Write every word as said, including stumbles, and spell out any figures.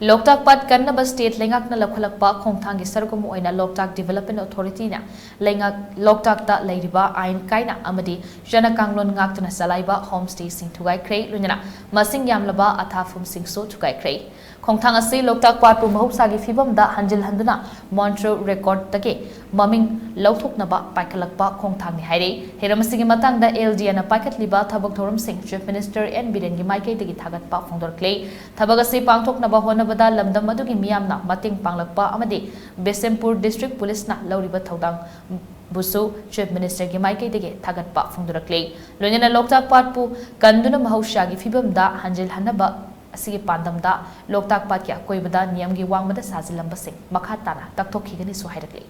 ꯂꯣꯛꯇꯥꯛ ꯄꯥꯠ ꯀꯟꯅꯕ state ꯂꯩꯉꯥꯛꯅ ꯂꯧꯈꯠꯂꯛꯄ ꯈꯣꯡꯊꯥꯡꯒꯤ ꯁꯔꯨꯛ ꯑꯃ ꯑꯣꯏꯅ ꯂꯣꯛꯇꯥꯛ Development Authority ꯅ ꯂꯩꯉꯥꯛ ꯂꯣꯛꯇꯥꯛꯇ ꯂꯩꯔꯤꯕ ꯑꯥꯏꯟ ꯀꯥꯏꯅ ꯑꯃꯗꯤ ꯆꯠꯅ ꯀꯥꯡꯂꯣꯟ ꯉꯥꯛꯇꯨꯅ ꯆꯂꯥꯏꯕ homestay ꯁꯤꯡ ꯊꯨꯒꯥꯏꯈ꯭ꯔꯦ, ꯂꯣꯏꯅꯅ ꯃꯁꯤꯡ ꯌꯥꯝꯂꯕ ꯑꯊꯥꯐꯝꯁꯤꯡꯁꯨ ꯊꯨꯒꯥꯏꯈ꯭ꯔꯦ꯫ ꯈꯣꯡꯊꯥꯡ ꯑꯁꯤ ꯂꯣꯛꯇꯥꯛ ꯄꯥꯠꯄꯨ ꯃꯍꯧꯁꯥꯒꯤ ꯐꯤꯕꯝꯗ ꯍꯟꯖꯤꯜꯍꯟꯗꯨꯅ Montreux Record ꯇꯒꯤ ꯃꯃꯤꯡ ꯂꯧꯊꯣꯛꯅꯕ ꯄꯥꯏꯈꯠꯂꯛꯄ ꯈꯣꯡꯊꯥꯡꯅꯤ ꯍꯥꯏꯔꯤ꯫ ꯍꯤꯔꯝ ꯑꯁꯤꯒꯤ ꯃꯇꯥꯡꯗ L D A ꯅ ꯄꯥꯏꯈꯠꯂꯤꯕ ꯊꯕꯛ ꯊꯧꯔꯝꯁꯤꯡ Chief Minister N ꯕꯤꯔꯦꯟꯒꯤ ꯃꯥꯏꯀꯩꯗꯒꯤ ꯊꯥꯒꯠꯄ ꯐꯣꯡꯗꯣꯔꯛꯂꯦ꯫ ꯊꯕꯛ ꯑꯁꯤ ꯄꯥꯡꯊꯣꯛꯅꯕ ꯍꯣꯠꯅꯕꯗ ꯂꯝꯗꯝ ꯑꯗꯨꯒꯤ ꯃꯤꯌꯥꯝꯅ ꯃꯇꯦꯡ ꯄꯥꯡꯂꯛꯄ ꯑꯃꯗꯤ ꯕꯤꯁꯦꯝꯄꯨꯔ District Police ꯅ ꯂꯧꯔꯤꯕ ꯊꯧꯗꯥꯡꯕꯨꯁꯨ Chief Minister ꯒꯤ ꯃꯥꯏꯀꯩꯗꯒꯤ ꯊꯥꯒꯠꯄ ꯐꯣꯡꯗꯣꯔꯛꯂꯦ꯫ ꯂꯣꯏꯅꯅ ꯂꯣꯛꯇꯥꯛ ꯄꯥꯠꯄꯨ ꯀꯟꯗꯨꯅ ꯃꯍꯧꯁꯥꯒꯤ ꯐꯤꯕꯝꯗ ꯍꯟꯖꯤꯜꯍꯟꯅꯕ ꯑꯁꯤꯒꯤ ꯄꯥꯟꯗꯝꯗ ꯂꯣꯛꯇꯥꯛ ꯄꯥꯠꯀꯤ ꯑꯀꯣꯏꯕꯗ ꯅꯤꯌꯝꯒꯤ ꯋꯥꯡꯃꯗ ꯁꯥꯖꯤꯜꯂꯝꯕꯁꯤꯡ ꯃꯈꯥ ꯇꯥꯅ ꯇꯛꯊꯣꯛꯈꯤꯒꯅꯤꯁꯨ ꯍꯥꯏꯔꯛꯂꯤ꯫